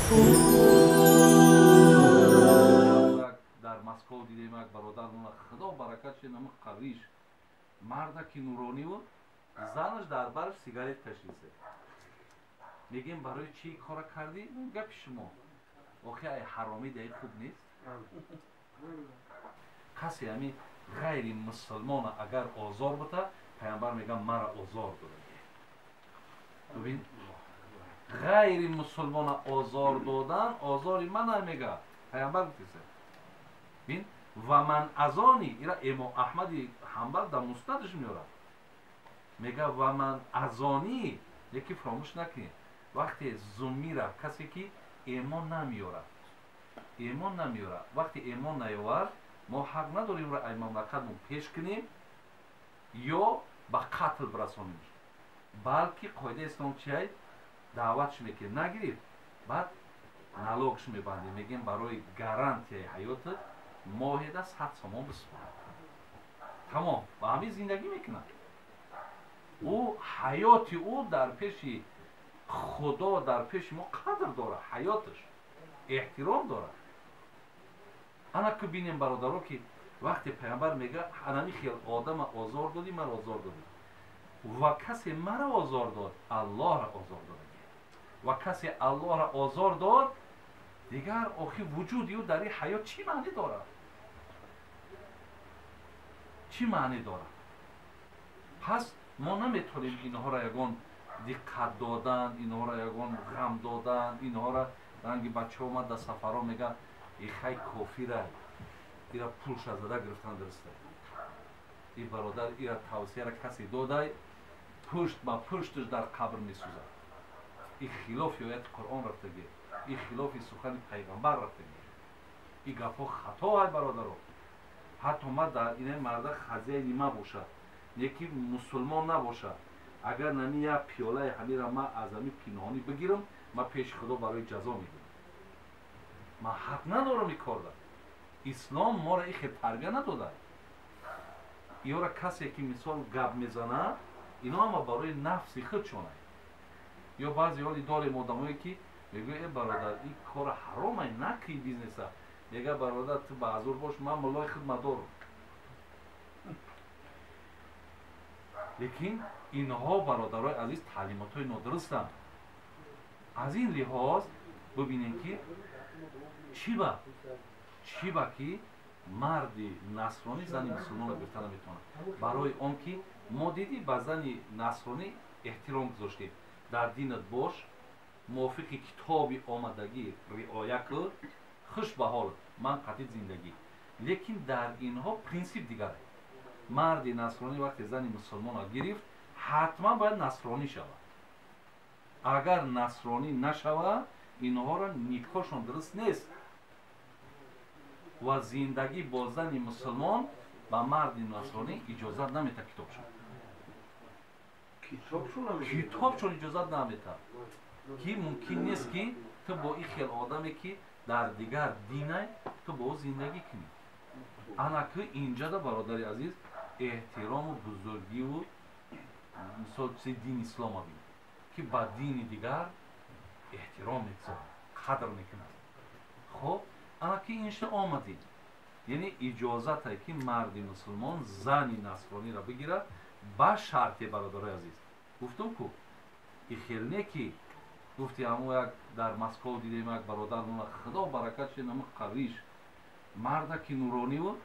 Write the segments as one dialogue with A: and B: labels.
A: Дар Москва дидем як бародармона, худо баракат шед, нама қавиш марда ки нурониву занаш дар бараш сигарет кашисе. Мегем, барои чӣ кора кардӣ? Гапи шумо, охи ай ҳаромӣ даи хуб нест. Касе ҳами ғайри мусулмона агар озор бита, пайғамбар мегӯяд, мара озор дода. Бибин, ғайри мусулмона озор додан озори мана, мега пайғамбар гуфтиса. Бин, ва ман азони ира Имом Аҳмади Ҳанбал дар Муснадаш меорад, мега ва ман азони. Яки фаромӯш накунед, вақте зуммира, касе ки эмон намеорад, эмон намеорад, вақте эмон наёвард, мо ҳақ надорем ро ай мамлакатмон пеш кунем ё ба қатл бирасонем, балки қоидаи ислом чиай? Даъватш мекунем, нагирифт, баъд налогш мебандем, мегӯем, барои гарантияи ҳаётат моҳеда 100 сомон бисупорад, тамом. Ба ҳамин зиндагӣ мекунад. Ӯ ҳаёти ӯ дар пеши Худо, дар пеши мо қадр дорад, ҳаёташ эҳтиром дорад. Ана ку бинем, бародаро, ки вақте пайғамбар мега, анами хел одама озор додӣ, мара озор додӣ, ва касе мара озор дод, Аллоҳро озор додагӣ, ва касе Аллоҳро озор дод, дигар охи вуҷуди ӯ дар ин ҳаёт чӣ маънӣ дорад? Чӣ маънӣ дорад? Пас мо наметавонем инҳоро ягон диққат додан, инҳоро ягон ғам додан. Инҳоро ранги бачаҳо омад дар сафарҳо, мегӯяд, ихай кофирай, ира пулша зада гирифтан дуруста. И бародар, ира тавсияра касе додай, пушт ба пушташ дар қабр месӯзад. И хилофи ояти Қуръон рафтагӣ, и хилофи сухани пайғамбар рафтагӣ, и гапҳо хато ай, бародаро. Ҳатто ма дар инаи марда хазияи нима бошад, не ки мусулмон набошад, агар нами як пиёлаи ҳамира ма аз ҳами пинҳонӣ бигирам, ма пеши Худо барои ҷазо мегирам. Ман ҳақ надорам ин корда. Ислом моро и хел тарбия надода. Иёра касе ки мисол гап мезанад, ино ҳама барои нафси худшонай. Ё баъзе ҳоли дорем одамое ки мегӯяд, э бародар, ин кора ҳаромай, накӣ бизнеса. Мега, бародар, ту баъзур бош, ман муллои хидмат дорам. Лекин инҳо, бародарои азиз, таълимотҳои нодурустанд. Аз ин лиҳоз бибинем, ки чӣ ба ки марди насронӣ зани мусулмонро гирифта наметавонад. Барои он ки мо дидӣ, ба зани насронӣ эҳтиром гузоштем, дар динат бош, мувофиқи китоби омадагӣ риоя кун, хуш ба ҳол, ман қатъи зиндагӣ. Лекин дар инҳо принсип дигаре. Марди насронӣ вақте зани мусулмонро гирифт, ҳатман бояд насронӣ шавад. Агар насронӣ нашавад, инҳоро никоҳшон дуруст нест ва зиндагӣ бо зани мусулмон ба марди насронӣ иҷозат наметад. Китобшон, китобшон иҷозат наметад, ки мумкин нест, ки ту бо ин хел одаме, ки дар дигар динай, ту бо ӯ зиндагӣ кунӣ. Ана ки инҷада, бародари азиз, эҳтирому бузургиву мисол чизи дини ислома бин, ки ба дини дигар эҳтиром мегузорад, қадр мекунад. Хоб, ана ки инша омадем, яъне иҷозате ки марди мусулмон зани насрониро бигирад ба шарте. Бародарои азиз, гуфтум ку, и хел не ки гуфти ҳамо як дар Москва дидем як бародармона, худо баракат шед, нама қавиш марда ки нурониву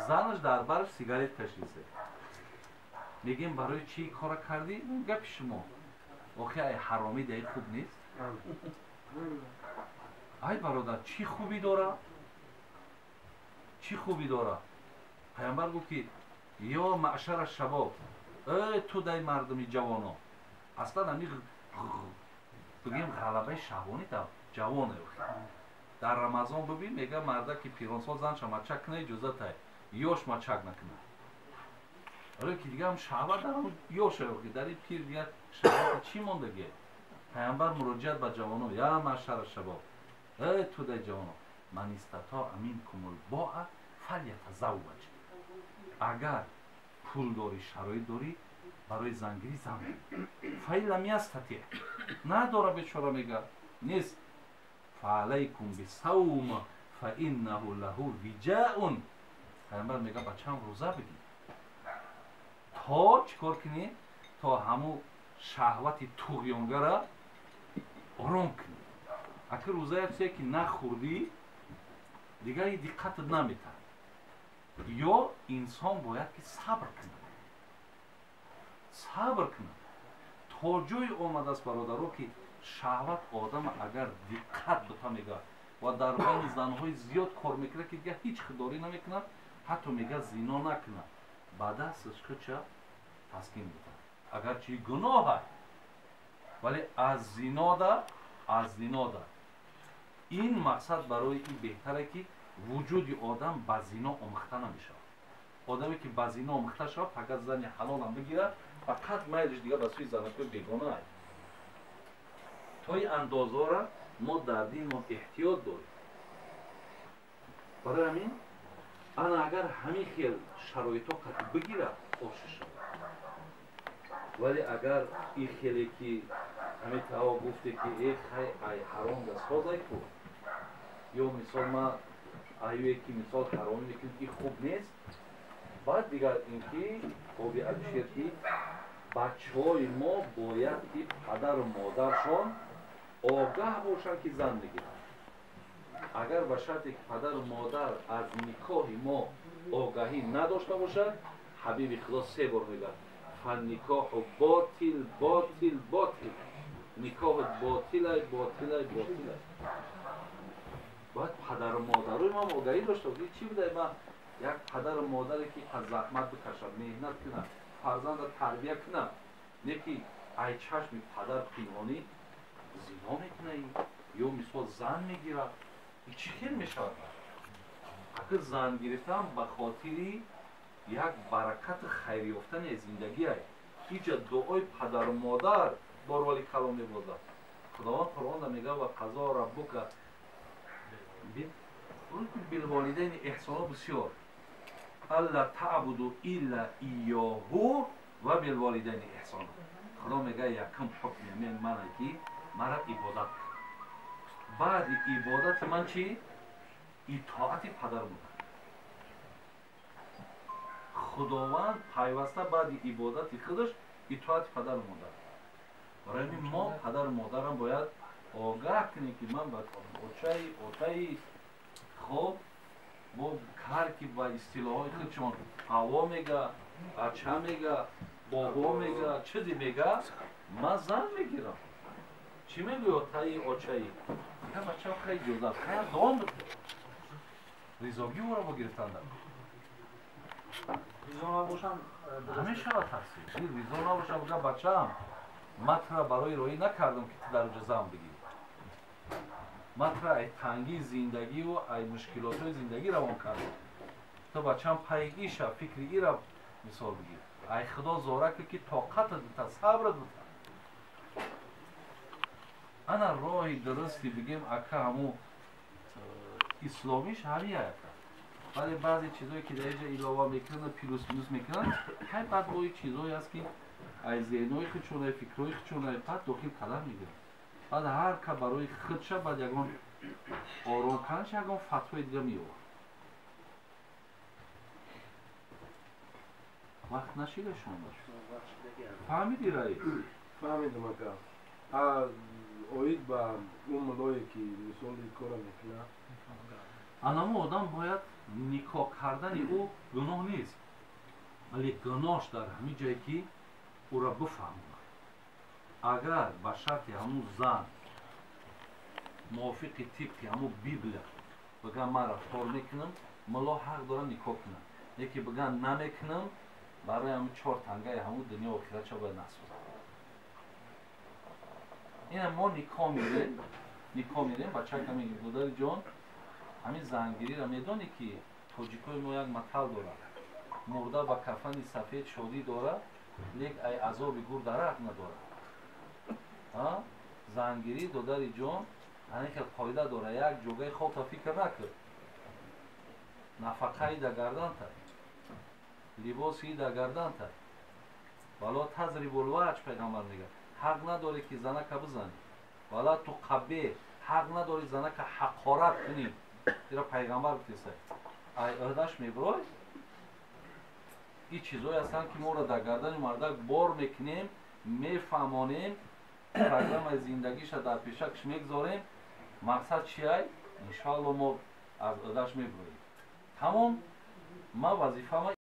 A: занаш дар бараш сигарет кашисе. Мегӯем, барои чӣ кора кардӣ? Гапи шумо, охи ай ҳаромӣ даи хуб нест. Ай бародар, чӣ хубӣ дорад? Чӣ хубӣ дорад? Пайғамбар гуфт, ки ё маъшара шабоб, эй тӯдаи мардуми ҷавоно. Аслан ами бигӯем, ғалабаи шаҳвонӣ дар ҷавоне. Дар Рамазон бибин, мега, марда ки пиронсол занша мачак куна, иҷозатай, ёш мачак накунад, барое ки дигарам шаҳват дар ёша, дар ин пир дигар шаҳвати чӣ мондагие? Пайғамбар муроҷиат ба ҷавоно: я маъшара шабоб, эй тӯдаи ҷавоно, ман истатоа минкумул боа фалятазавваҷ. Агар пул дорӣ, шароит дорӣ, барои зангирӣ зан. Фаин лам ястатиъ, надора бечора, мега, нест. فعلیکم بالصوم فانه له وجاء. پیامبر میگه بچه‌م روزه بگیر تا چیکار کنی؟ تا همو شهوت طغیانگره آرام کنی. اگه روزه یک چیزی که نخوردی دیگه دقت نمیته. یا انسان باید که صبر کنه، صبر کنه تا جای آمده است برادرها که شهوت آدم اگر دقت بته میگه و در بین زنهای زیاد کار میکنه که دیگه هیچ خداری نمیکنه، حتی میگه زنا نکنه، بعد دستش خودش تسکین بده، اگرچه گناه است ولی از زنا ده، از زنا ده. این مقصد برای این بهتره که وجود آدم به زنا آمیخته نمیشود. آدمی که به زنا آمیخته شود فقط زن حلال هم بگیره، فقط میلش دیگه به سوی زنکوی بیگانه است. تا این اندازه را ما در دین ما احتیاط داریم. برای همین انا اگر همین خیل شرایط ها قطع بگیره آشش شود، ولی اگر این خیلی که همین تا گفته که ای خی ای حرام ده سازای کو، یا مثال ما ایوه که مثال حرامی میکنه که خوب نیست، بعد دیگر اینکه آبی علیشیر که بچه های ما باید که پدر و مادرشان آگاه باشن که زن میگیرن. اگر به شرطی که پدر و مادر از نکاح ما آگاهی نداشته باشد، حبیب خدا 3 بار میگه فالنکاح باطل باطل باطل، نکاح باطل باطل باطل. باید پدر و مادرای ما آگاهی داشته باشد. چی بوده؟ ما یک پدر و مادری که از زحمت بکشد، مهنت کنه، فرزند تربیه کنه، نه که ای چشم پدر پنهانی زنا میکنه یا مثال زن میگیره. این چی خیلی میشود؟ اگر زن گرفتم به خاطر یک برکت خیر یافتن زندگی است. اینجا دعای پدر و مادر بار ولی کلام میبازد. خداوند قرآن میگه و قضا ربک بالوالدین احسانا بسیار، الا تعبدوا الا ایاه و بالوالدین احسانا. خدا میگه یکم حکم من که مرا عبادت، بعد عبادت من چی؟ اطاعت پدر مادر. خداوند پیوسته بعد عبادت خودش اطاعت پدر مادر. برای ما پدر مادرم باید آگاه کنیم که من باید اوچای اوتای خب با هر کی با اصطلاحای خودشون هوا میگه، بچه میگه، بابا میگه، چیزی میگه، من زن میگیرم. چی میگه اوتای اوچای؟ دیگه بچه خیلی جدا خیلی دوام بده. ریزاگی او را با گرفتن دارم.
B: ریزا نباشم
A: همیشه را تقصیر. ریزا نباشم بگم بچه‌م من تو را برای رایی نکردم که تو در اونجا زن بگیری. من تو را ای تنگی زندگی و ای مشکلات های زندگی روان کردم. تو بچه‌م پای ایشا فکری ای را مثال بگیر. ای خدا زاره که طاقت دوتا صبر دوتا. انا راهی درستی بگیم اکه همو اسلامیش همیه اکه. ولی بعضی چیزایی که در اینجا علاوه میکنن و پلوس مینوس میکنن، هی بعد با چیزایی هست که از ذهنهای خودشونه، فکرهای خودشونه، بعد داخل قدم میگیرن. بعد هر که برای خودشه بعد یگان آرام کردنش یگان فتوای دیگه میآورد. وقت نشیده شما فهمیدی رئیس؟
C: فهمیدم اکا. оид ба он мулое ки мисоли кора мекунад,
A: анамо одам бояд никоҳ кардани ӯ гуноҳ нест, вале гуноҳш дар ҳамин ҷое ки ӯро бифаҳмонад. Агар ба шарти ҳамун зан мувофиқи тибқи ҳамун Библия бигӯяд ман рафтор мекунам, мулло ҳақ дорад никоҳ кунад. Яке бигӯяд намекунам, барои ҳамун 4 тангаи ҳамун дунё охиратша бояд насозад. Ина мо никоҳ мерем, никоҳ мерем, бачака мегӯем додари ҷон, ҳамин зангириро медонӣ ки тоҷикои мо як матал дорад: мурда ба кафани сафед шодӣ дорад, лек ай азоби гур дарак надорад. Зангирӣ додари ҷон ҳамин хел қоида дорад: як ҷогаи хобта фикр накун, нафақаи да гарданта, либоси да гарданта, вало тазрибул ваҷ, пайғамбар мегӯяд ҳақ надорӣ ки занака бизанӣ, вала туқаббе, Ҳақ надорӣ занака ҳақорат кунӣ. Ира пайғамбар гуфтеса. Ай ӯҳдаш мебирой. Ин чизое ҳастанд, ки моро дар гардани мардак бор мекунем, мефаҳмонем, программаи зиндагиша дар пешакш мегзорем. Мақсад чиай? Иншоалло, мо аз ӯҳдаш мебироем. Тамом, ман вазифама.